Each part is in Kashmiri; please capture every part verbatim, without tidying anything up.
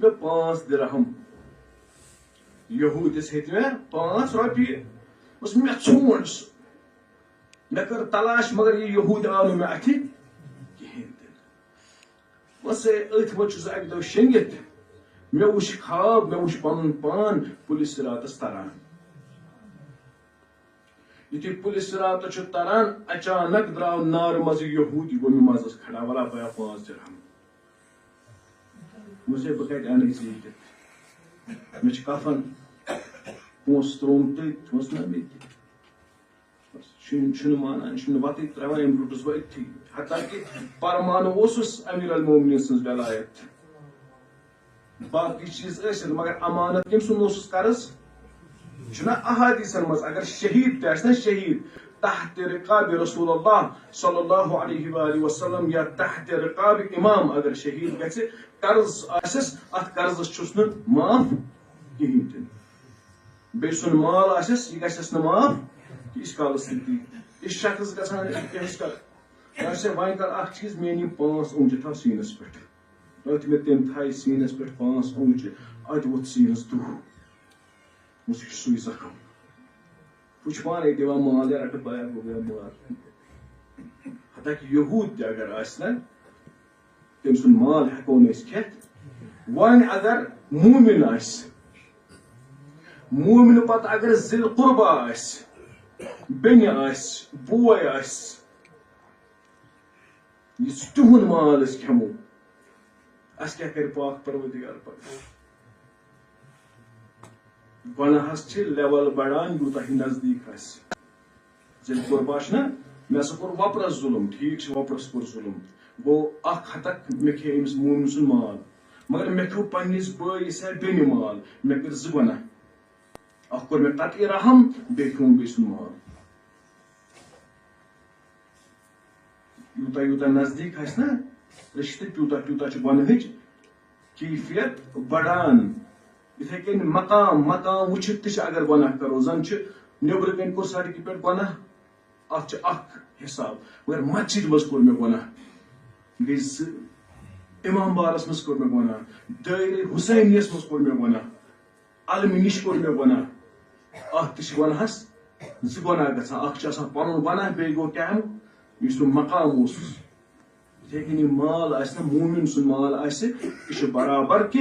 مےٚ پانٛژھ درہم۔ یہوٗدِس ہیٚتۍ مےٚ پانٛژھ رۄپیہِ۔ بس مےٚ ژھونٛڈ سُہ۔ مےٚ کٔر تلاش، مگر یہِ یہوٗد آو نہٕ مےٚ اَتھِ کِہیٖنۍ تہِ نہٕ۔ بس ہے، أتھۍ منٛز چھُس اَکہِ دۄہ شیٚنگِتھ۔ مےٚ وُچھ خواب، مےٚ وُچھ پنُن پان پُلہِ صِراتس تران۔ یُتھُے پُلہِ صِراتس چھُ تران، اچانک درٛاو نارٕ منٛزٕ یہوٗد، یہِ گوٚو مےٚ منٛزس کھڑا، ولا بیا پانٛژھ درہم۔ مےٚ ووٚنُس، ہے، بہٕ کتہِ اَنہٕ ژےٚ یہِ دِتھ؟ مےٚ چھُ کفن، پونٛسہٕ ترٛوومُت تٔتھۍ، ژٕ وَنس نہ مےٚ تہِ۔ بس، چھُنہٕ، چھُنہٕ مانان، چھُنہٕ وَتٕے ترٛاوان، أمۍ روٚٹُس بہٕ أتھی۔ حتیٰ کہِ پرمانہٕ اوسُس امیر المومنین سٕنٛز ولایت۔ باقٕے چیٖز ٲسِتھ، مگر امانت کٔمۍ سُنٛد اوسُس قرض؟ چھُنہ احادیثن منٛز، اگر شہیٖد تہِ آسہِ نہ شہیٖد، تحت رقاب رسول اللہ صلی اللہ علیہ وآلہ وسلم یا تحت رقاب امام اگر شہیٖد گژھِ، قرض آسٮ۪س، اتھ قرضس چھُس نہٕ معاف کِہیٖنۍ تہِ نہٕ۔ بیٚیہِ سُنٛد مال آسٮ۪س، یہِ گژھٮ۪س نہٕ معاف، یہِ چھِ کالس سۭتی۔ یہِ شخص گژھان، یہِ کیٛاہ چھِ کران؟ یہِ آسہِ وۄنۍ کر اکھ چیٖز، میٛٲنۍ یِم پانٛژھ اوٚنٛگجہِ تھاو سیٖنس پٮ۪ٹھ۔ أتھۍ مےٚ تٔمۍ تھایہِ سیٖنس پٮ۪ٹھ پانٛژھ اوٚنٛگجہِ، اَتہِ ووٚتھ سیٖنس دُہ۔ مےٚ چھُ سُے زخم۔ بہٕ چھُس پانے دِوان مال، یا رٹہٕ بیا گوٚو مےٚ مال۔ حتیٰ کہِ یہوٗد تہِ اگر آسہِ نا، تٔمۍ سُنٛد مال ہٮ۪کو نہٕ أسۍ کھٮ۪تھ۔ وۄنۍ اگر مومن آسہِ، مومن پتہٕ اگر ذی القربہ آسہِ، بیٚنہِ آسہِ، بوے آسہِ، یُس تِہُنٛد مال أسۍ کھٮ۪مو، اَسہِ کیٛاہ کَرِ پاک پروردگار پَتہٕ؟ گۄناہَس چھِ level بَڑان، یوٗتاہ یہِ نزدیٖک آسہِ۔ ذی القربہ چھُنہ، مےٚ ہسا کوٚر وۄپرَس ظُلُم، ٹھیٖک چھُ، وۄپرَس کوٚر ظُلُم، گوٚو اَکھ ہَتَکھ مےٚ کھیٚیہِ أمِس مومنہٕ سُنٛد مال، مگر مےٚ کھیوٚو پنٛنِس بٲیِس یا بیٚنہِ مال، مےٚ کٔرۍ زٕ گۄناہ۔ اَکھ کوٚر مےٚ قطعِ رحم، بیٚیہِ کھیوٚم بیٚیہِ سُنٛد مال۔ یوٗتاہ یوٗتاہ نزدیٖک آسہِ نا رِشتہٕ، تیوٗتاہ تیوٗتاہ چھُ گۄنہٕچ کیفیت بڑان۔ یِتھے کٔنۍ مقام، مقام وٕچھِتھ تہِ چھِ اگر گۄناہ کرو، زن چھِ نیٚبرٕ کَنۍ کوٚر سڑکہِ پٮ۪ٹھ گۄناہ، اَتھ چھُ اکھ حساب، مگر مسجد منٛز کوٚر مےٚ گۄناہ، گٔے زٕ، امام بارس منٛز کوٚر مےٚ گۄناہ، دٲیرٕ حسینیس منٛز کوٚر مےٚ گۄناہ۔ علمہِ نِش کوٚر مےٚ گۄناہ۔ اَتھ تہِ چھِ گۄناہَس زٕ گۄناہ گژھان۔ اَکھ چھُ آسان پَنُن گۄناہ، بیٚیہِ گوٚو کیٛاہ؟ یُس سُہ مقام اوسُس۔ یِتھَے کٔنۍ یہِ مال آسہِ نہ، مومِن سُنٛد مال آسہِ، یہِ چھُ برابر کہِ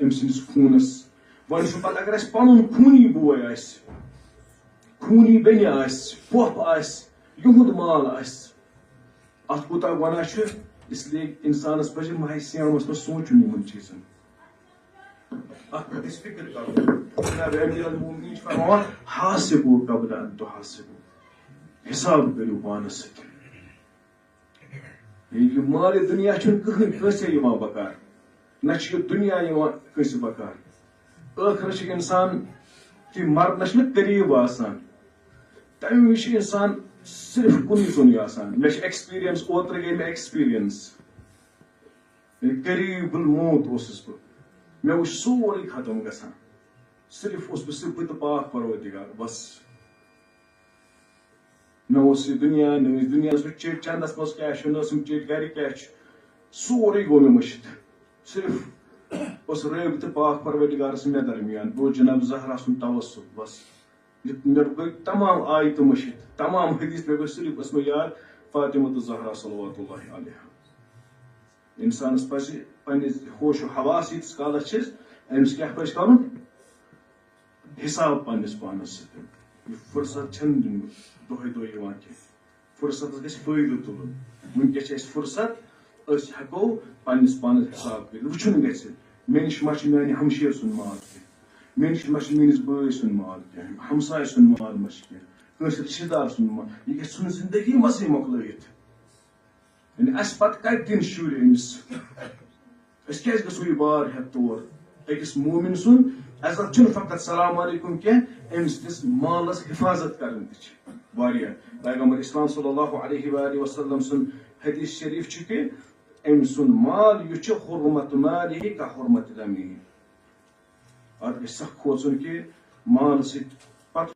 أمۍ سٕنٛدِس خوٗنَس۔ وۄنۍ چھُ پَتہٕ اگر اَسہِ پَنُن خوٗنی بوے آسہِ، خوٗنی بیٚنہِ آسہِ، پۄپھ آسہِ، یِہُنٛد مال آسہِ، اَتھ کوٗتاہ گۄناہ چھُ؟ اس لیے اِنسانَس پَزِ ماہِ صیامَس منٛز سونٛچُن یِمَن چیٖزَن۔ اَتھ پٮ۪ٹھ گژھِ فِکر کَرُن۔ جناب امیر المومنین چھُ فرماوان، "حاسبوا قبل ان تحاسبوا"، حساب کٔرِو پانَس سۭتۍ۔ یہِ مالِ دُنیا چھُنہٕ کٕہٕنۍ کٲنٛسے یِوان بکار، نہ چھُ یہِ دُنیا یِوان کٲنٛسہِ بکار۔ ٲخرَس چھُ اِنسان تہِ مرنَس چھُنہٕ قریٖب آسان، تَمہِ وِزِ چھُ اِنسان صرف کُنُے زوٚنُے آسان۔ مےٚ چھِ experience، اوترٕ گٔے مےٚ experience۔ ییٚلہِ قریٖب الموت اوسُس بہٕ، مےٚ وُچھ سورُے ختم گژھان۔ صرف اوس بہٕ صرف بہٕ تہٕ پاک پروردگار، بس۔ نہ اوس یہِ دُنیا، نہ ٲسۍ دُنیاہَس منٛز چِٹھۍ چندَس منٛز کیٛاہ چھُ، نہ ٲسٕم چِٹھۍ گرِ کیٛاہ چھُ، سورُے گوٚو مےٚ مٔشِتھ۔ صرف اوس رٲبطہٕ پاک پروردگار سٕنٛدِ مےٚ درمیان، گوٚو جناب زہرا سُنٛد توسل، بس۔ یہِ مےٚ گٔے تمام آیتہٕ مٔشِتھ، تمام حدیث مےٚ گٔے صرف ٲس مےٚ یاد فاطمہ تہٕ زہرا صلوات اللہ علیہا۔ اِنسانَس پَزِ پنٛنِس ہوش و حواس ییٖتِس کالَس چھِس، أمِس کیٛاہ پَزِ کَرُن؟ حِساب پنٛنِس پانَس سۭتۍ۔ یہِ فرصت چھَنہٕ دِنمٕژ دۄہَے دۄہَے یِوان کینٛہہ۔ فرصتَس گژھِ فٲیدٕ تُلُن۔ وٕنکیٚس چھِ اَسہِ فرصت، أسۍ ہٮ۪کو پنٛنِس پانَس حِساب کٔرِتھ۔ وٕچھُن گژھِ، مےٚ نِش ما چھُ میٛانہِ ہمشیرٕ سُنٛد مال کینٛہہ، مےٚ نِش ما چھُ میٛٲنِس بٲے سُنٛد مال کینٛہہ، ہمسایہِ سُنٛد مال ما چھُ کینٛہہ، کٲنٛسہِ رِشتہٕ دار سُنٛد مال۔ یہِ گژھِ ژھٕنُن زندگی منٛزٕے مۄکلٲیِتھ۔ یعنی اَسہِ پَتہٕ کَتہِ دِن شُرۍ أمِس؟ أسۍ کیٛازِ گژھو یہِ بار ہٮ۪تھ تور؟ أکِس مومِن سُنٛد عزت چھُنہٕ فقط سلام علیکم کینٛہہ، أمۍ سٕنٛدِس مالَس حفاظت کَرٕنۍ تہِ چھِ واریاہ۔ پیغمبر اسلام صلی اللہ علیہ وآلہ وسلم سُنٛد حدیث شریف چھُ کہِ أمۍ سُنٛد مال یُس چھُ، حرمت مالہ کا حرمت دمہ۔ اَتھ گژھِ سخ کھوژُن کہِ مال سۭتۍ پَتہٕ